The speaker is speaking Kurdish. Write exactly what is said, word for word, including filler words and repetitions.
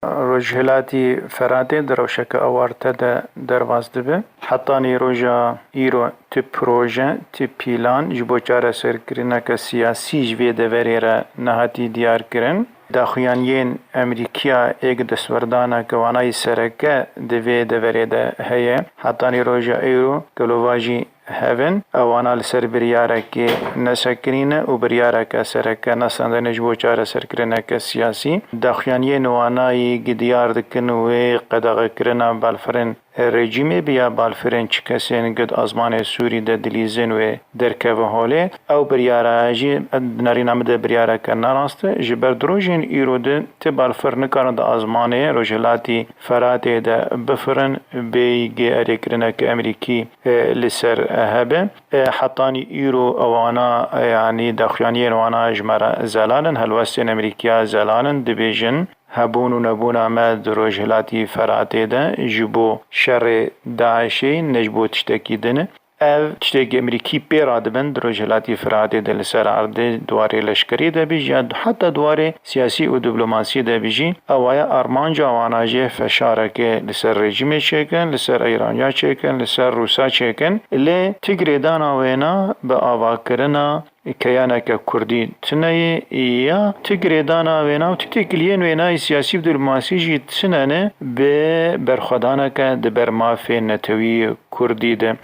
Rojhilatî Feratê di rewşeke awarte de derbas dibe. Hetanî roja îro ti proje, ti pîlan ji bo çareserkirineke siyasî ji vê deverê re nehatî diyarkirin. Daxuyaniyên Amerîkiya êk destwerdaneke wanayî sereke di vê deverê de heye. Hetanî roja îro gelovajî hev in. Ewana li ser biryarekê nesekinîne û biryareke sereke nestendine ji bo çareserkirineke siyasî. Daxuyaniyên wanayî gidiyar dikin wê qedexekirina balfirên rejîmê bi ya balfirên çi kesên gid azmanê Sûrî de dilîzin wê derkeve holê. Ew biryara jî di nerîna min de biryareke nerast e. Ji ber di rojên îro de ti balfir nikarin di azmanê Rojhilatî Feratê de bifirin, bêyî gê erêkirineke Amerîkî, e, li ser, e, hebe. E, hetanî îro ewana, e, yanî daxuyaniyên wana ji me re zelal in, helwestên Amerîkiya zelal in, dibêjin hebûn û nebûna me di Rojhilatî Feratê de ji bo şerê DAIŞê ne ji bo tiştekî din e. Ev tiştekî Amerîkî pê radibin di Rojhilatî Firatê de li ser erdê, di warê leşkerî de bî ya heta di warê siyasî û diplomasî de bî jî, ew aya armanca wana jê feşarekê li ser rejîmê çêkin, li ser Îraniya çêkin, li ser Rûsa çêkin. Lê ti girêdana wêna bi avakirina keyaneke kurdî tune ye ya ti girêdana wêna û ti têkiliyên wêna yê siyasî û diplomasî jî tune ne bi berxwedaneke di ber mafê netewî kurdî de.